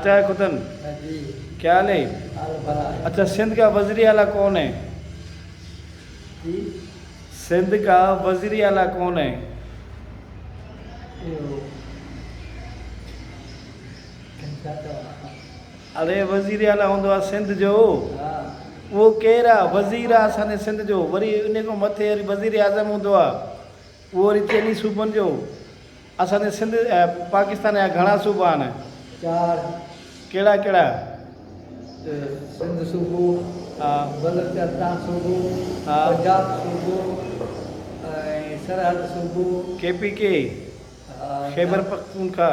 चाचा है खुदन जी। क्या हाल है? हाल भला है। अच्छा, सिंध का वजीर आला कौन है? जी। सिंध का वजीर आला कौन है? इहो छा चवां? अरे वज़ीर आला हूंदो आहे सिंध जो। हा। उहो केरु आहे? वज़ीर आहे असांजे सिंध जो। वरी इन खां मथे वरी वज़ीर आज़म हूंदो आहे, उहो वरी चइनी सूबनि जो। असांजे सिंध ऐं पाकिस्तान जा घणा सूबा आहिनि? चार। कहिड़ा कहिड़ा? सिंध सूबो, हा। बलूचिस्तान सूबो, हा। पंजाब सूबो ऐं सरहद सूबो। के पी के। हा। ख़ैबर पख्तूनख्वा।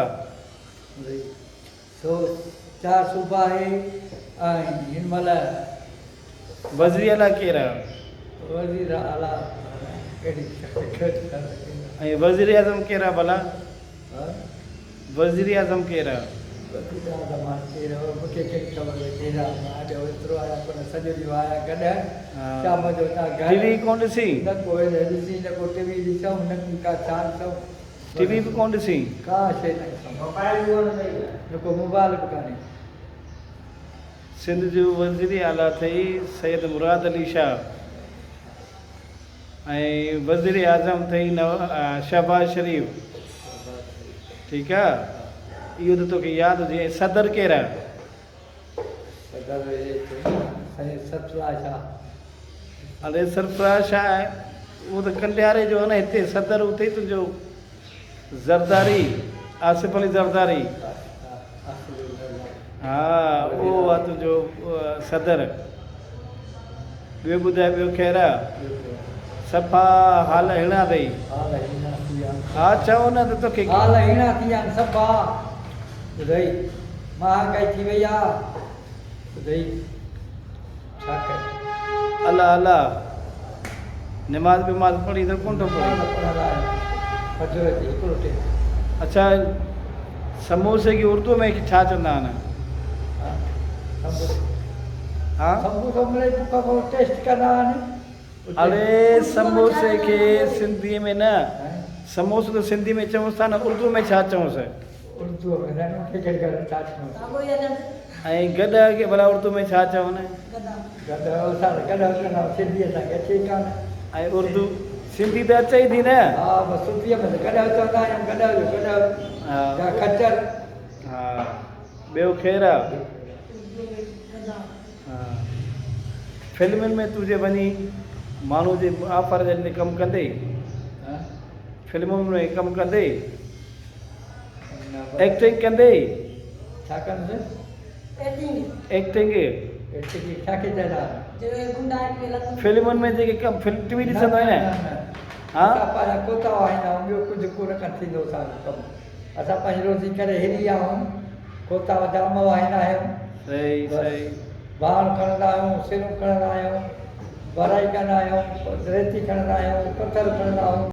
सो चार सूबा आहे ऐं हिन महिल वज़ीर आला केरु आहे? वज़ीर आला कहिड़ी? ऐं वज़ीर आज़म केरु आहे भला? वज़ीर आज़म केरु आहे? वज़ीर आज़म हाणे केरु आहे, मूंखे कहिड़ी ख़बर केरु आहे। मां अॼु एतिरो आहियां कोन, सॼो ॾींहुं आहियां गॾु, शाम जो हितां घर। टी वी कोन ॾिसी? न को ॾिसी, न को टीवी ॾिसूं, न का छा ॾिसूं। टी वी बि कोन ॾिसी? का शइ न ॾिसूं। मोबाइल बि कोन अथई? न को मोबाइल बि कान्हे। सिंध जो वज़ीर आला अथई सैयद मुराद अली शाह ऐं वज़ीर आज़म अथई शहबाज़ शरीफ। ठीकु आहे, इहो त तोखे यादि हुजे। ऐं सदर केरु आहे? सदर साईं सरफराज शाह। अरे सरफराज शाह आहे उहो त कंडियारे जो आहे न। हिते सदर उथे तुंहिंजो ज़रदारी, आसिफ़ अली ज़रदारी। हा, उहो आहे तुंहिंजो सदर। ॿियो ॿुधाए, ॿियो ख़ैर आहे? सफ़ा हाल हिणा अथई। हाल हीणा थी विया। हा, चओ न त तोखे। हाल हीणा थी विया आहिनि सफ़ा। ॿुधई, महांगाई थी वई आहे। ॿुधई, छा कजे? अलाह अलाह। नमाज़ बिमाज़ पढ़ी त कोन थो पढ़ी? नमाज़ पढ़ंदा आहियूं फजर जी हिकिड़ो टेम। अच्छा, समोसे खे उर्दू में छा चवंदा आहिनि? हा, संबूसो। हा। संबूसो मिड़ेई बुक खां टेस्ट कंदा आहिनि। अरे समोसे खे सिंधीअ में न, समोसो त सिंधी में चऊंसि था न, उर्दू में छा चऊंसि? उर्दू में न, मूंखे कहिड़ी ख़बर छा चऊंसि। ऐं गॾ खे भला उर्दू में छा चवनि? गॾ, असां त गॾ चवंदा आहियूं, सिंधी असांखे अचे ई कान। ऐं उर्दू सिंधी त अचे ई थी न? हा, बसि सिंधीअ में त गॾ चवंदा आहियूं, गॾ जो गॾ हा। या खचर। हा, ॿियो ख़ैर आहे? हा, फिल्मुनि में तूं जे वञी माण्हू जे ऑफर जे कमु कंदे? हा? फिल्मुनि में कमु कंदे? न। एक्टिंग कंदे? छा कंदुसि? एक्टिंग। एक्टिंग छा खे चवंदा आहिनि? फिल्मुनि में जेके कमु, फिल्म टीवी ॾिसंदो आहीं न? हा। असां पंहिंजा कोता वाहींदा आहियूं, ॿियो कुझु कोन थींदो असांजो कमु। असां पंहिंजी रोज़ी करे हिली आहियूं, कोता जाम वाहींदा आहियूं। सही। बसि। सही। भाण खणंदा आहियूं, सिरूं खणंदा आहियूं, भराई कंदा आहियूं, रेती खणंदा आहियूं, पथर खणंदा आहियूं।